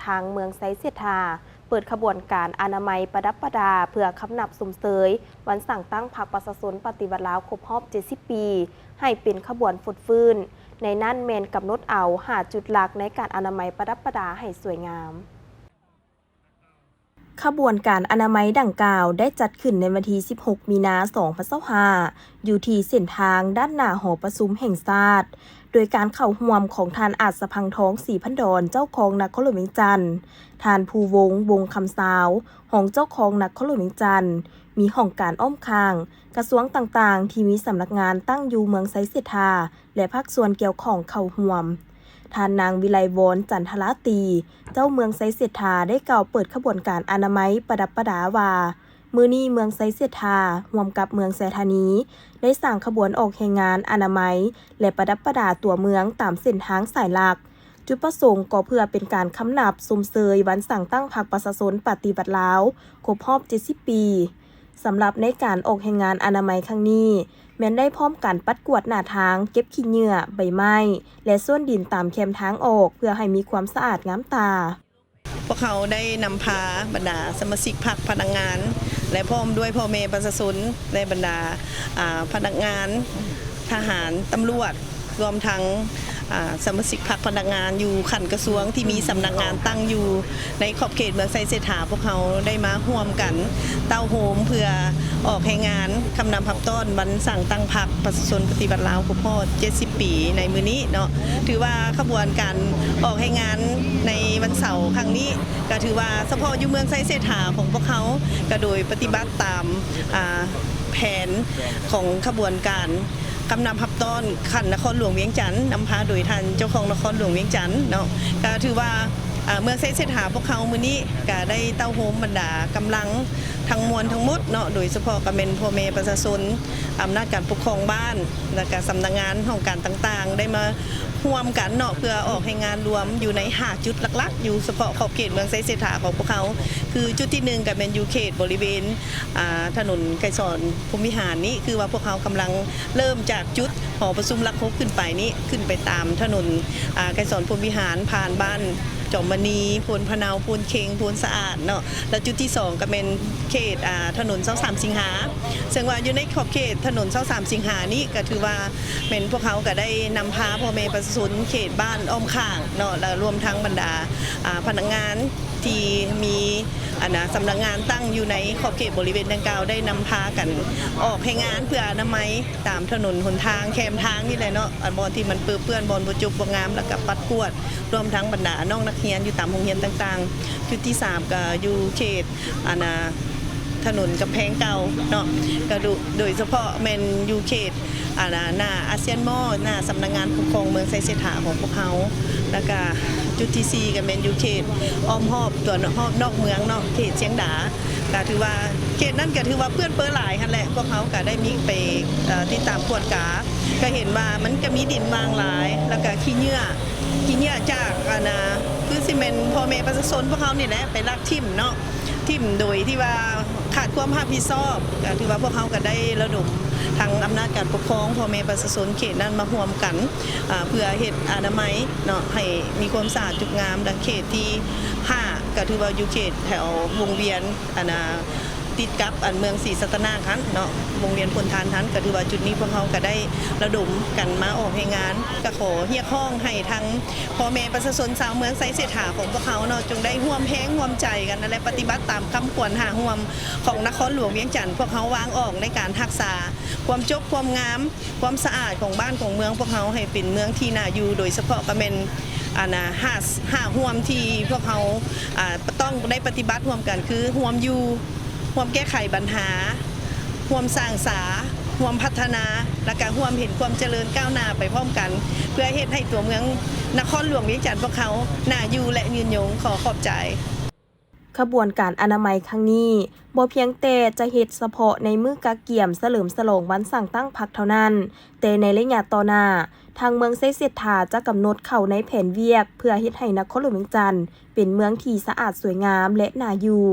ທາງເມືອງໄຊເສດຖາ ເປີດຂະບວນການອະນາໄມປະດັບປະດາ ເພື່ອຄຳນັບຊົມເຊີຍວັນສ້າງຕັ້ງພັກປະຊາຊົນປະຕິວັດລາວຄົບຮອບເຈັດສິບປີ ໃຫ້ເປັນຂະບວນຟົດຟື້ນ, ໃນນັ້ນແມ່ນກຳນົດເອົາຫ້າຈຸດຫຼັກໃນການອະນາໄມປະດັບປະດາໃຫ້ສວຍງາມ. ຂະບວນການອະນາໄມດັ່ງກ່າວໄດ້ຈັດຂຶ້ນໃນວັນທີສິບຫົກ ມີນາ ສອງພັນຊາວຫ້າ ຢູ່ທີ່ເສັ້ນທາງດ້ານໜ້າຫໍປະຊຸມແຫ່ງຊາດ ໂດຍການເຂົ້າຮ່ວມຂອງທ່ານ ອາດສະພັງທອງ ສີພັນດອນ ເຈົ້າຄອງນະຄອນຫຼວງວຽງຈັນ, ທ່ານ ພູວົງ ວົງຄຳຊາວ ຮອງເຈົ້າຄອງນະຄອນຫຼວງວຽງຈັນ, ມີຫ້ອງການອ້ອມຂ້າງ, ກະຊວງຕ່າງໆ ທີ່ມີສຳນັກງານຕັ້ງຢູ່ເມືອງໄຊເສດຖາ ແລະ ພາກສ່ວນກ່ຽວຂ້ອງເຂົ້າຮ່ວມ. ທ່ານນາງ ວິໄລວອນ ຈັນທະລາຕີ ເຈົ້າເມືອງໄຊເສດຖາ ໄດ້ກ່າວເປີດຂະບວນການອະນາໄມປະດັບປະດາວ່າ, ມື້ນີ້ເມືອງໄຊເສດຖາ ຮ່ວມກັບເມືອງໄຊທານີ ໄດ້ສ້າງຂະບວນອອກແຮງງານອະນາໄມ ແລະ ປະດັບປະດາຕົວເມືອງຕາມເສັ້ນທາງສາຍຫຼັກ. ຈຸດປະສົງກໍເພື່ອເປັນການຄຳນັບຊົມເຊີຍວັນສ້າງຕັ້ງພັກປະຊາຊົນປະຕິວັດລາວຄົບຮອບເຈັດສິບປີ. ສຳລັບໃນການອອກແຮງງານອະນາໄມຄັ້ງນີ້ ແມ່ນໄດ້ພ້ອມກັນປັດກວາດໜ້າທາງ, ເກັບຂີ້ເຫຍື້ອ, ໃບໄມ້ ແລະ ໂຊນດິນຕາມແຄມທາງອອກ ເພື່ອໃຫ້ມີຄວາມສະອາດງາມຕາ. ພວກເຮົາໄດ້ນຳພາບັນດາສະມາຊິກພັກ, ພະນັກງານ ແລະ ພ້ອມດ້ວຍພໍ່ແມ່ປະຊາຊົນ ແລະ ບັນດາ ອາ ພະນັກງານ, ທະຫານ, ຕຳຫຼວດ ລວມທັງ ອາ ສະມາຊິກພັກ, ພະນັກງານຢູ່ຂັ້ນກະຊວງທີ່ມີສຳນັກງານຕັ້ງຢູ່ໃນຂອບເຂດເມືອງໄຊເສດຖາ. ພວກເຮົາໄດ້ມາຮ່ວມກັນເຕົ້າໂຮມເພື່ອອອກແຮງງານຄຳນັບຮັບຕ້ອນວັນສ້າງຕັ້ງພັກປະຊາຊົນປະຕິວັດລາວຄົບຮອບເຈັດສິບປີໃນມື້ນີ້ເນາະ. ຖືວ່າຂະບວນການອອກແຮງງານໃນວັນເສົາຄັ້ງນີ້ ກະຖືວ່າສະເພາະຢູ່ເມືອງໄຊເສດຖາຂອງພວກເຮົາ ກະໂດຍປະຕິບັດຕາມ ອາ ແຜນຂອງຂະບວນການຄຳນັບຮັບຕ້ອນຂັ້ນນະຄອນຫຼວງວຽງຈັນ ນຳພາໂດຍທ່ານເຈົ້າຄອງນະຄອນຫຼວງວຽງຈັນເນາະ. ກະຖືວ່າ ອາ ເມືອງໄຊເສດຖາພວກເຮົາມື້ນີ້ກະໄດ້ເຕົ້າໂຮມບັນດາກຳລັງທັງມວນທັງໝົດເນາະ, ໂດຍສະເພາະກະແມ່ນພໍ່ແມ່ປະຊາຊົນ, ອຳນາດການປົກຄອງບ້ານ ແລະ ກະສຳນັກງານຫ້ອງການຕ່າງໆ ໄດ້ມາ ຮ່ວມກັນເນາະ ເພື່ອອອກແຮງງານລວມຢູ່ໃນຫ້າຈຸດຫຼັກໆ ຢູ່ສະເພາະຂອບເຂດເມືອງໄຊເສດຖາຂອງພວກເຮົາ. ຄືຈຸດທີໜຶ່ງກະແມ່ນຢູ່ເຂດບໍລິເວນ ອາ ຖະໜົນໄກສອນພົມວິຫານນີ້ ຄືວ່າພວກເຮົາກຳລັງເລີ່ມຈາກຈຸດຫໍປະຊຸມຫຼັກຫົກຂຶ້ນໄປນີ້ ຂຶ້ນໄປຕາມຖະໜົນ ອາ ໄກສອນພົມວິຫານ ຜ່ານບ້ານຈອມມະນີ, ໂພນພະເນົາ, ໂພນເຄັງ, ໂພນສະອາດເນາະ. ແລະ ຈຸດທີສອງກະແມ່ນເຂດ ອາ ຖະໜົນຊາວສາມສິງຫາ ເຊິ່ງວ່າຢູ່ໃນຂອບເຂດຖະໜົນຊາວສາມສິງຫານີ້ ກະຖືວ່າ ແມ່ນພວກເຮົາກະໄດ້ນຳພາພໍ່ແມ່ປະຊາຊົນເຂດບ້ານອ້ອມຂ້າງເນາະ ແລະ ລວມທັງບັນດາ ອາ ພະນັກງານທີ່ມີ ອັນນາ ສຳນັກງານຕັ້ງຢູ່ໃນຂອບເຂດບໍລິເວນດັ່ງກ່າວ ໄດ້ນຳພາກັນອອກແຮງງານເພື່ອອະນາໄມຕາມຖະໜົນຫົນທາງ ແຄມທາງນີ້ແຫຼະເນາະ, ອັນບ່ອນທີ່ມັນເປິເປື້ອນ ບ່ອນບໍ່ຈົບບໍ່ງາມ ແລ້ວກະປັດກວາດ ລວມທັງບັນດານ້ອງນັກຮຽນຢູ່ຕາມໂຮງຮຽນຕ່າງໆ. ຈຸດທີສາມກະຢູ່ເຂດ ອັນນາ ຖະໜົນກຳແພງເກົ່າເນາະ ກະໂດ ໂດຍສະເພາະແມ່ນຢູ່ເຂດ ອັນນາ ໜ້າອາຊຽນມໍ ໜ້າສຳນັກງານປົກຄອງເມືອງໄຊເສດຖາຂອງພວກເຮົາ. ແລ້ວກະຈຸດທີສີ່ກະແມ່ນຢູ່ເຂດອ້ອມຮອບຕົວຮອບນອກເມືອງເນາະ ເຂດຊຽງດາ. ກະຖືວ່າເຂດນັ້ນກະຖືວ່າເປື້ອນເປິຫຼາຍຫັ້ນແຫຼະ, ພວກເຮົາກະໄດ້ມີໄປ ເອີ ຕິດຕາມກວດກາ ກະເຫັນວ່າມັນກະມີດິນວາງຫຼາຍ ແລ້ວກະຂີ້ເຫຍື້ອ ຂີ້ເຫຍື້ອຈາກ ອັນນາ ຄືຊິແມ່ນພໍ່ແມ່ປະຊາຊົນພວກເຮົານີ້ແຫຼະ ໄປລັກຖິ້ມເນາະ ຖິ້ມໂດຍທີ່ວ່າຂາດຄວາມຮັບຜິດຊອບ. ກະຖືວ່າພວກເຮົາກະໄດ້ລະດົມທັງອຳນາດການປົກຄອງ ພໍ່ແມ່ປະຊາຊົນເຂດນັ້ນມາຮ່ວມກັນ ອາ ເພື່ອເຮັດອະນາໄມເນາະ ໃຫ້ມີຄວາມສະອາດຈົບງາມ. ແລະ ເຂດທີຫ້າກະຖືວ່າຢູ່ເຂດແຖວວົງວຽນ ອັນນາ ຕິດກັບອັນເມືອງສີສັດຕະນາກຫັ້ນເນາະ ວົງວຽນໂພນທານຫັ້ນ. ກະຖືວ່າຈຸດນີ້ພວກເຮົາກະໄດ້ລະດົມກັນມາອອກແຮງງານ ກະຂໍຮຽກຮ້ອງໃຫ້ທັງ ພໍ່ແມ່ປະຊາຊົນຊາວເມືອງໄຊເສດຖາຂອງພວກເຮົາເນາະ ຈົ່ງໄດ້ຮ່ວມແຮງຮ່ວມໃຈກັນ ແລະ ປະຕິບັດຕາມຄຳຂວັນຫ້າຮ່ວມຂອງນະຄອນຫຼວງວຽງຈັນ ພວກເຮົາວາງອອກໃນການຮັກສາຄວາມຈົບຄວາມງາມ ຄວາມສະອາດຂອງບ້ານຂອງເມືອງພວກເຮົາໃຫ້ເປັນເມືອງທີ່ໜ້າຢູ່, ໂດຍສະເພາະກະແມ່ນ ອັນນາ ຫ້າ ຫ້າຮ່ວມທີ່ພວກເຮົາ ອາ ຕ້ອງໄດ້ປະຕິບັດຮ່ວມກັນ ຄືຮ່ວມຢູ່, ຮ່ວມແກ້ໄຂບັນຫາ, ຮ່ວມສ້າງສາ, ຮ່ວມພັດທະນາ ແລະກະຮ່ວມເຫັນຄວາມຈະເລີນກ້າວໜ້າໄປພ້ອມກັນ ເພື່ອເຮັດໃຫ້ຕົວເມືອງນະຄອນຫຼວງວຽງຈັນພວກເຮົາໜ້າຢູ່ ແລະ ຍືນຍົງ. ຂໍຂອບໃຈ. ຂະບວນການອະນາໄມຄັ້ງນີ້ ບໍ່ພຽງແຕ່ຈະເຮັດສະເພາະໃນມື້ກະກຽມສະເຫຼີມສະຫຼອງວັນສ້າງຕັ້ງພັກເທົ່ານັ້ນ, ແຕ່ໃນໄລຍະຕໍ່ໜ້າ ທາງເມືອງໄຊເສດຖາຈະກຳນົດເຂົ້າໃນແຜນວຽກ ເພື່ອເຮັດໃຫ້ນະຄອນຫຼວງວຽງຈັນເປັນເມືອງທີ່ສະອາດສວຍງາມ ແລະ ໜ້າຢູ່.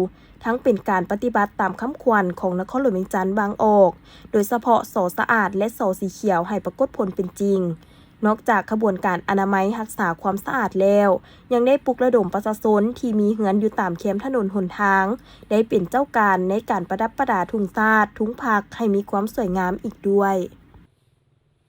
ທັງເປັນການປະຕິບັດຕາມຄຳຂວັນຂອງນະຄອນຫຼວງວຽງຈັນວາງອອກ, ໂດຍສະເພາະ ສ ສະອາດ ແລະ ສ ສີຂຽວ ໃຫ້ປາກົດຜົນເປັນຈິງ. ນອກຈາກຂະບວນການອະນາໄມຮັກສາຄວາມສະອາດແລ້ວ, ຍັງໄດ້ປຸກລະດົມປະຊາຊົນທີ່ມີເຮືອນຢູ່ຕາມແຄມຖະໜົນຫົນທາງ ໄດ້ເປັນເຈົ້າການໃນການປະດັບປະດາທຸງຊາດ, ທຸງພັກໃຫ້ມີຄວາມສວຍງາມອີກດ້ວຍ.